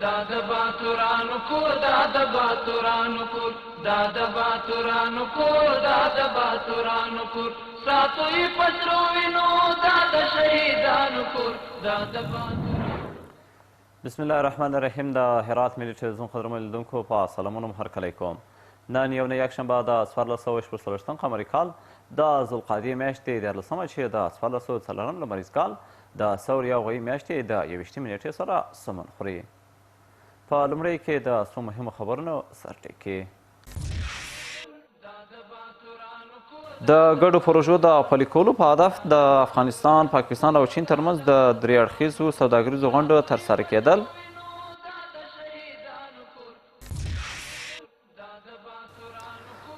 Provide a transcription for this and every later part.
دا د باتورانو کور، دا د باتورانو کور، دا د باتورانو کور، دا د باتورانو کور، ساتو یې په سرو وینو، دا د شهیدانو کور، دا د باتورانو. بسم الله الرحمن الرحیم. د هرات ملي ټلویزیون قدرمن لیدونکو په سلامونو مو هرکلی کوم. نن یو نه یکشنبه د 1446 قمري کال د ذوالقعدې میاشتې 13مه چې د 1404 لمریز کال د ثور یا غویي میاشتې د 21مې نېټې سره سمون خوري. په لومړۍ کې د څو مهمو خبرونو سرټکي. د ګډو پروژو د پلي کولو په هدف د افغانستان، پاکستان او چین ترمنځ د درې اړخیزو سوداګریزو غونډو ترسره کېدل.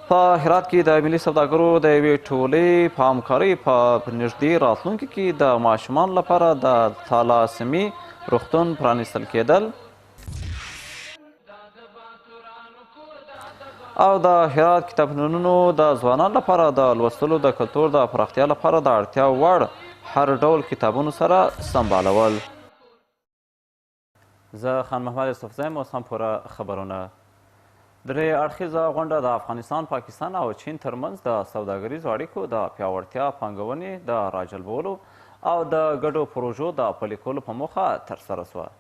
په هرات کې د ملي سوداګرو د یوې ټولۍ په همکارۍ په نږدې راتلونکي کې د ماشومانو لپاره د تالاسمي روغتون پرانیستل کېدل. او د هرات کتابتونونو د ځوانانو لپاره د لوستلو د کلتور د پراختیا لپاره د اړتیا وړ هر ډول کتابونو سره سمبالول. زه خان محمد یوسفزی یم. اوس هم پوره خبرونه. درې اړخیزه غونډه د افغانستان، پاکستان او چین ترمنځ د سوداګریزو اړیکو د پیاوړتیا، پانګونې د راجلبولو او د ګډو پروژو د پلي کولو په موخه ترسره شوه.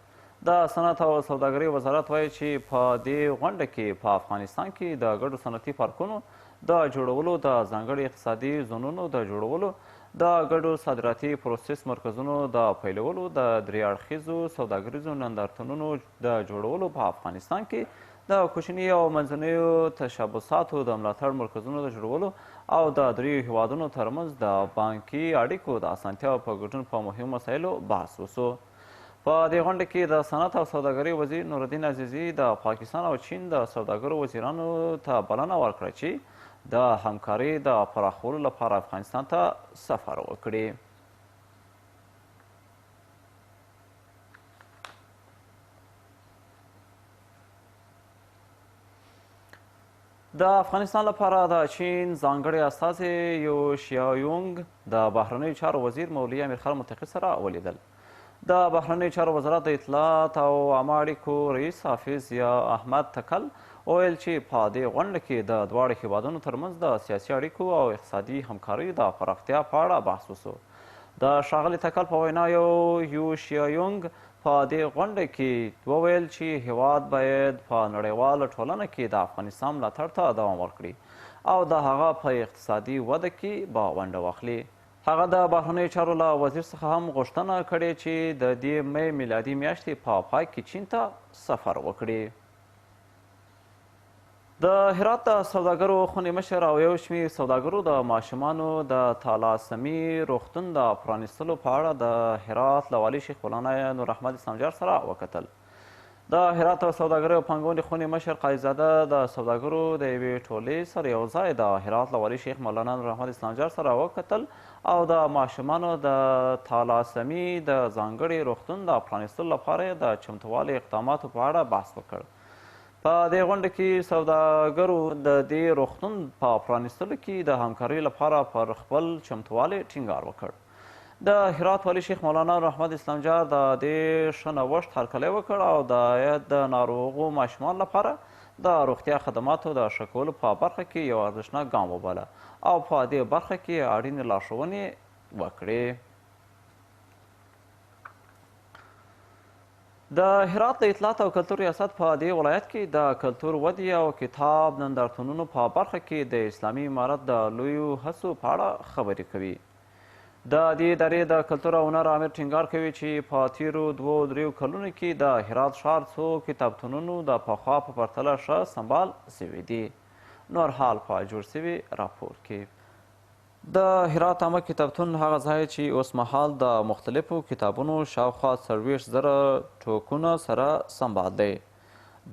د صنعت او سوداګرۍ وزارت وایي چې په دې غونډه کې په افغانستان کې د ګډو صنعتي پارکونو د جوړولو، د ځانګړي اقتصادي زونونو د جوړولو، د ګډو صادراتي پروسس مرکزونو د پیلولو، د درې اړخیزو سوداګریزو نندارتونونو د جوړولو، په افغانستان کې د کوچنیو او منځنیو تشبثاتو د ملاتړ مرکزونو د جوړولو او د دریو هیوادونو ترمنځ د بانکي اړیکو د اسانتیاو په ګډون په مهمو مسایلو بحث وشو. په دې غونډه کې د صنعت او سوداګرۍ وزیر نورالدین عزیزي د پاکستان او چین د سوداګرو وزیرانو ته بلنه ورکړه چې د همکارۍ د پراخولو لپاره افغانستان ته سفر وکړي. د افغانستان لپاره د چین ځانګړی استازی یو شیایونګ د بهرنیو چارو وزیر مولوي امیرخان متقي سره ولیدل. د بهرنیو چارو وزارت د اطلاعات او عامه اړیکو رئیس حافظ ضیا احمد تکل وویل چې په دې غونډه کې د دواړو هیوادونو ترمنځ د سیاسي اړیکو او اقتصادي همکاریو د پراختیا په اړه بحث وشو. د ښاغلي تکل په وینا یو شیایونګ په دې غونډه کې وویل چې هیواد باید په نړیواله ټولنه کې د افغانستان ملاتړ ته دوام ورکړي او د هغه په اقتصادي وده کې به ونډه واخلي. هغه د بهرنیو چارو له وزیر څخه هم غوښتنه کړې چې د دې مې میلادي میاشتې په پای کې چین ته سفر وکړي. د هرات د سوداګرو خونې مشر او یو شمېر سوداګرو د ماشومانو د تالاسمي روغتون د پرانیستلو په اړه د هرات له والي شیخ مولانا نور احمد اسلامجار سره وکتل. د هرات د سوداګرۍ او پانګونې خونې مشر قاضيزاده د سوداګرو د یوې ټولې سره یو ځای د هرات له والي شیخ مولانا نور احمد اسلامجار سره وکتل او د ماشومانو د تالاسمي د ځانګړي روغتون د پرانیستلو لپاره د چمتووالي اقداماتو په اړه بحث وکړ. په دې غونډه کې سوداګرو د دې روغتون په پرانیستلو کې د همکارۍ لپاره پر خپل چمتووالي ټینګار وکړ. د هرات والي شیخ مولانا احمد اسلامجار د دې ښه نوښت هرکلی وکړ او د ناروغو ماشومانو لپاره د روغتیا خدماتو د ښه کولو په برخه کې یو ارزښتناک ګام وباله او په دې برخه کې اړینې لارښوونې وکړې. د هرات د اطلاعات او کلتور ریاست په دې ولایت کې د کلتور ودې او کتاب نندارتونونو په برخه کې د اسلامي امارت د لویو هڅو په اړه خبرې کوي. د دې ادارې د کلتور او هنر آمر ټینګار کوي چې په تیرو 2-3 کلونو کې د هرات ښار څو کتابتونونو د پخوا په پرتله ښه سمبال شوي دي. نور حال په جوړ شوي راپور کې. د هرات عامه کتابتون هغه ځای چې اوسمهال د مختلفو کتابونو شاوخوا 40,000 ټوکونه سره سمبال دی.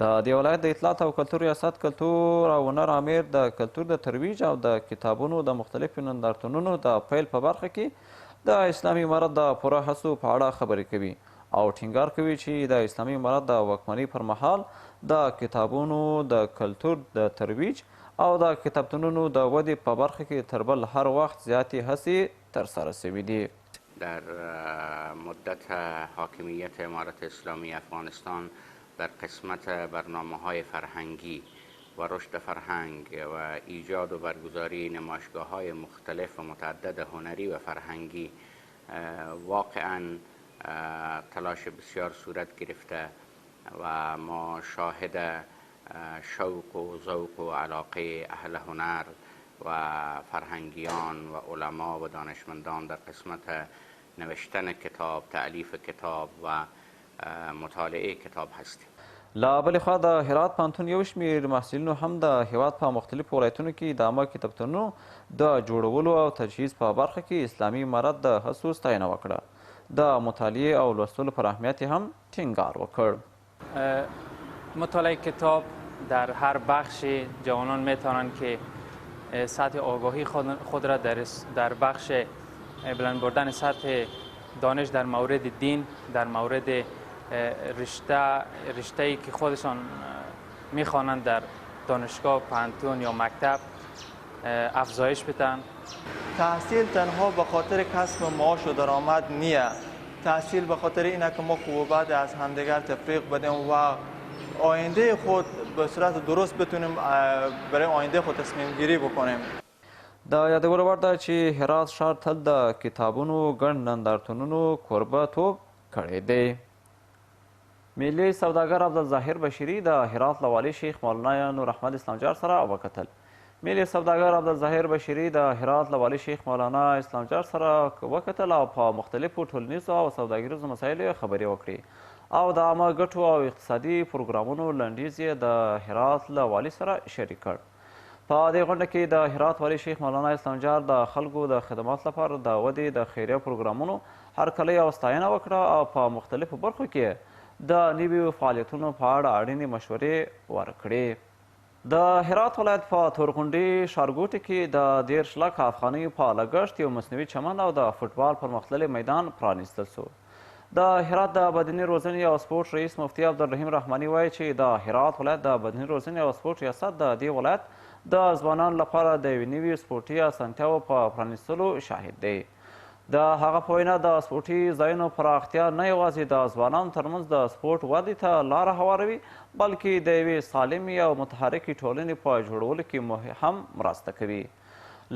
د دې ولایت د اطلاعات او کلتور ریاست کلتور او هنر آمر د کلتور د ترویج او د کتابونو د مختلفو نندارتونونو د پیل په برخه کې د اسلامي امارت د پوره هڅو په اړه خبرې کوي او ټینګار کوي چې د اسلامي امارت د واکمنۍ پر مهال د کتابونو د کلتور د ترویج او د کتابتونونو د ودې په برخه کې تر بل هر وخت زیاتې هڅې ترسره شوې دي. در مدت حاکمیت امارت اسلامی افغانستان در قسمت برنامه های فرهنگی و رشد فرهنگ و ایجاد و برگزاری نمایشگاه های مختلف و متعدد هنری و فرهنگی واقعا تلاش بسیار صورت گرفته و ما شاهد شوق و ذوق و علاقه اهل هنر و فرهنگیان و علما و دانشمندان در قسمت نوشتن کتاب، تألیف کتاب و مطالعه کتاب هستیم. له بلې خوا د هرات پوهنتون یو شمېر محصلینو هم د هېواد په مختلفو ولایتونو کې د عامه کتابتونونو د جوړولو او تجهیز په برخه کې اسلامي امارت د هڅو ستاینه وکړه. د مطالعې او لوستلو پر اهمیت یې هم ټینګار وکړ. مطالعه کتاب در هر بخش جوانان میتونن که سطح آگاهی خود را در بخش بلند بردن سطح دانش در مورد دین، در مورد رشته ای که خودشان میخوانند در دانشگاه، پوهنتون یا مکتب افزایش بدن. تحصیل تنها به خاطر کسب معاش و درآمد نیه. تحصیل به خاطر اینه که ما خوب و بد از همدیگر تفریق بدیم و آینده خود به صورت درست بتونیم برای آینده خود تصمیم گیری بکنیم. د یادولو وړ ده چې هرات ښار تل د کتابونو ګڼ نندارتونونو کوربه توب کړی دی. ملي سوداګر عبدالظاهر بشیري د هرات له والي شیخ مولانا نور احمد اسلامجار سره وکتل. ملي سوداګر عبدالظاهر بشیري د هرات له والي شیخ مولانا اسلامجار سره وکتل او په مختلفو ټولنیزو او سوداګریزو مسایلو یې خبرې وکړې او د عامه ګټو او اقتصادي پروګرامونو لنډیز یې د هرات له والي سره شریک کړ. په دې غونډه کې د هرات والي شیخ مولانا اسلامجار د خلکو د خدمات لپاره د ودې د خیریه پروګرامونو هرکلی او ستاینه وکړه او په مختلفو برخو کې د نویو فعالیتونو په اړه اړینې مشورې ورکړې. د هرات ولایت په تورغونډي ښارګوټي کې د 30 لکه افغانیو په لګښت یو مصنوعي چمن او د فوټبال پرمختللی میدان پرانیستل شو. د هرات د بدني روزنې او سپورټ رئیس مفتي عبدالرحیم رحماني وایي چې د هرات ولایت د بدني روزنې او سپورټ ریاست د دې ولایت د ځوانانو لپاره د یوې نوې سپورټي اسانتیاوو په پرانیستلو شاهد دی. د هغه په وینا د سپورټي ځایونو پراختیا نه یوازې د ځوانانو ترمنځ د سپورټ ودې ته لاره هواروي، بلکې د یوې سالمې او متحرکې ټولنې په جوړولو کې هم مرسته کوي.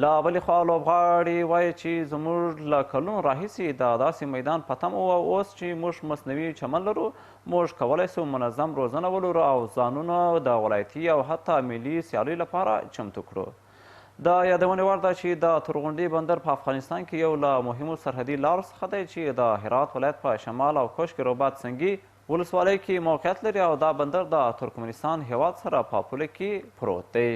له بلې خوا لوبغاړي وایي چې زموږ له کلونو راهیسې د داسې میدان په تمه وو او اوس چې موږ مصنوعي چمن لرو، موږ کولی شو منظم روزنه ولرو او ځانونه د ولایتي او حتی ملي سیالیو لپاره چمتو کړو. د یادونې وړ ده چې د تورغونډي بندر په افغانستان کې یو له مهمو سرحدي لارو څخه دی چې د هرات ولایت په شمال او کشک رباط سنګي ولسوالۍ کې موقعیت لري او دا بندر د ترکمنستان هېواد سره په پوله کې پروت دی.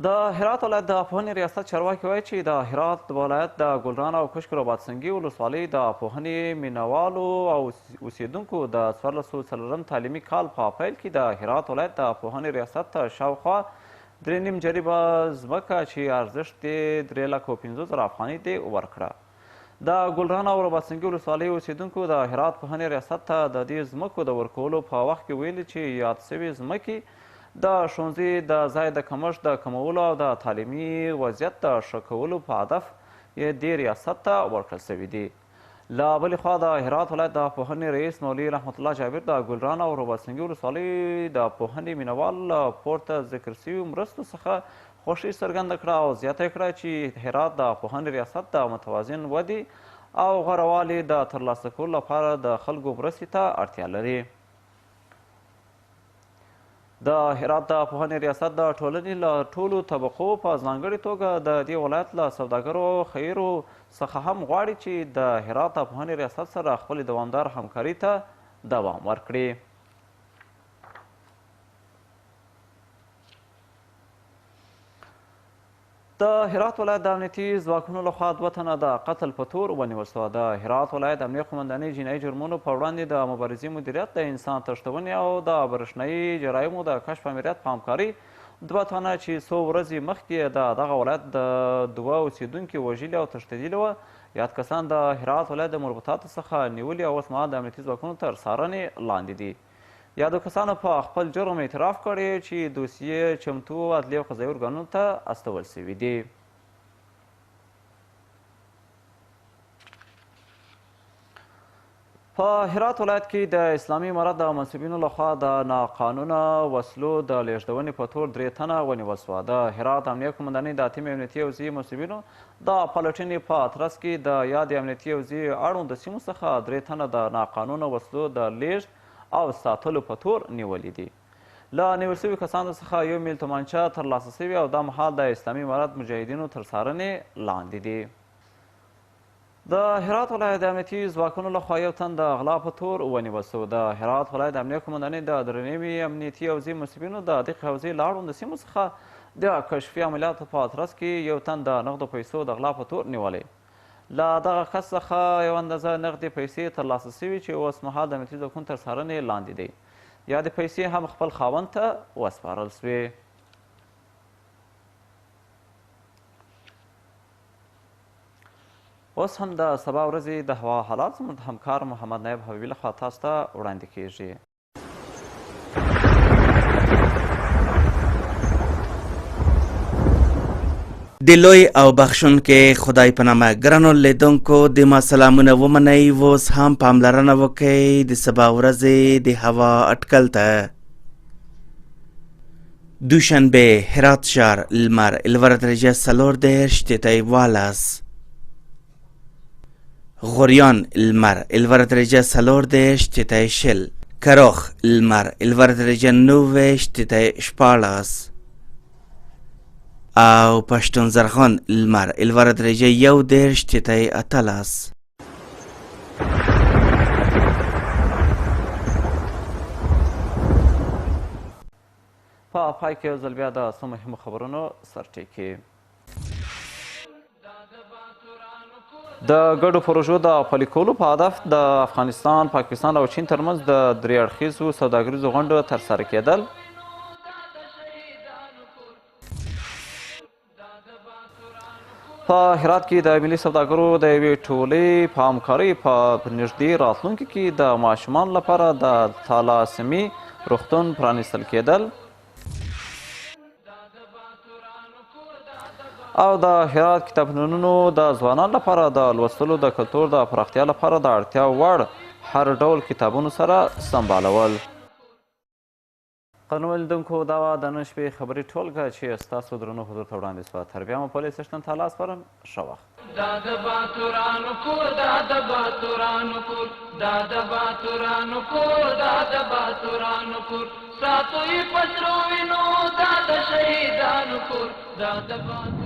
د هرات ولایت د پوهنې ریاست چارواکي وایي چې د هرات ولایت د ګلران او کشک رباط سنګي ولسوالۍ د پوهنې مینهوالو او اوسېدونکو د 1404 تعلیمي کال په پیل کې د هرات ولایت د پوهنې ریاست ته شاوخوا 3.5 جریبه ځمکه چې ارزښت یې 3,05,000 افغانۍ دی ورکړه. د ګلران او رباط سنګي ولسوالۍ اوسېدونکو د هرات پوهنې ریاست ته د دې ځمکو د ورکولو په وخت کې ویلي چې یاد شوې ځمکې د ښوونځي د ځای د کمښت د کمولو او د تعلیمي وضعیت د ښه کولو په هدف یې دې ریاست ته ورکړل شوي دي. له بلې خوا د هرات ولایت د پوهنې رئیس مولوي رحمت الله جابر د ګلران او رباط سنګي ولسوالۍ د پوهنې مینهوال له پورته ذکر شویو مرستو څخه خوښي څرګنده کړه او زیاته یې کړه چې هرات د پوهنې ریاست د متوازن ودې او غوره د ترلاسه کولو لپاره د خلکو مرستې ته اړتیا لري. د هرات د پوهنې ریاست د ټولنې له ټولو طبقو په ځانګړې توګه د دې ولایت له سوداګرو او خیرو څخه هم غواړي چې د هرات د پوهنې ریاست سره خپلې دوامداره همکارۍ ته دوام ورکړي. د هرات ولایت د امنیتي ځواکونو لخوا 2 تنه د قتل په تور ونیول شوه. د هرات ولایت د امنیه قومندانۍ جنایي جرمونو په وړاندې د مبارزې مدیریت د انسان تښتونې او د برېښنایي جرایمو د کشف آمریت په همکارۍ 2 تنه چې څو ورځې مخکې د دغه ولایت د 2 اوسېدونکي وژلي او تښتېدلي وه، یاد کسان د هرات ولایت د مربوطاتو څخه نیولي او اوسمهال د امنیتي ځواکونو تر څارنې لاندې دي. یادو کسانو په خپل جرم اعتراف کړی چې دوسیې چمتو عدلي او قضایي ارګانونو ته استول شوي دي. په په هرات ولایت کې د اسلامي امارت د منسوبینو لخوا د ناقانونه وسلو د لیږدونې په تور 3 تنه ونیول شوه. د هرات امنیه قومندانۍ د اتمې امنیتي حوزې منسوبینو د پلټنې په ترڅ کې د یادې امنیتي حوزې اړوند سیمو څخه 3 تنه د ناقانونه وسلو د لیږد او ساتلو په تور نیولي دي. له نیول شویو کسانو څخه 1 میل تومانچه ترلاسه شوې او دا مهال د اسلامي امارت مجاهدینو تر څارنې لاندې دي. د هرات ولایت د امنیتي ځواکونو لخوا یو تن د غلا په تور ونیول شو. د هرات ولایت د امنیه قومندانۍ د درېیمې امنیتي حوزې مسؤلینو د دقیق حوزې له اړوندو سیمو څخه د کشفي عملیاتو په ترڅ کې یو تن د نغدو پیسو د غلا په تور نیولی. له دغه کس څخه یو اندازه نغدې پیسې ترلاسه شوي چې اوس مهال د امنیتي ځواکونو تر څارنې لاندې دی. یادې پیسې هم خپل خاوند ته وسپارل شوې. اوس هم د سبا ورځې د هوا حالات زموږ د همکار محمد نایب حبیبي لخوا تاسو ته وړاندې کیږي. د لوی او بخښونکي خدای په نامه ګرانو لیدونکو د ما سلامونه ومنئ. اوس هم پاملرنه وکړئ د سبا ورځې د هوا اټکل ته. دوشنبه، هرات ښار، لمر، لوړه درجه 34، ټیټه 11. غوریان، لمر، لوړه درجه 34، ټیټه 20. کروخ، لمر، لوړه درجه 29، ټیټه 16. او پښتون زرغون، لمر، لوړه درجه 31، ټیټه 18. په پای کې یو ځل بیا د څو مهمو خبرونو سرټکي. د ګډو پروژو د پلي کولو په هدف د افغانستان، پاکستان او چین ترمنځ د 3 اړخیزو سوداګریزو غونډو ترسره کېدل. په هرات کې د ملي سوداګرو د یوې ټولۍ په همکارۍ په نږدې راتلونکي کې د ماشومانو لپاره د تالاسمي روغتون پرانیستل کېدل. او د هرات کتابتونونو د ځوانانو لپاره د لوستلو د کلتور د پراختیا لپاره د اړتیا وړ هر ډول کتابونو سره سمبالول. قدرمنو لیدونکو، دا وه د نن شپې خبري ټولګه چې ستاسو درنو حضور ته وړاندې شوه. تر بیا مو په لوی څښتن تعالی سپارم. ښه وخت. دا د باتورانو کور، دا د باتورانو کور، دا د باتورانو کور، دا د باتورانو کور، ساتو یې په سرو وینو، دا د شهیدانو کور، دا د باتورانو.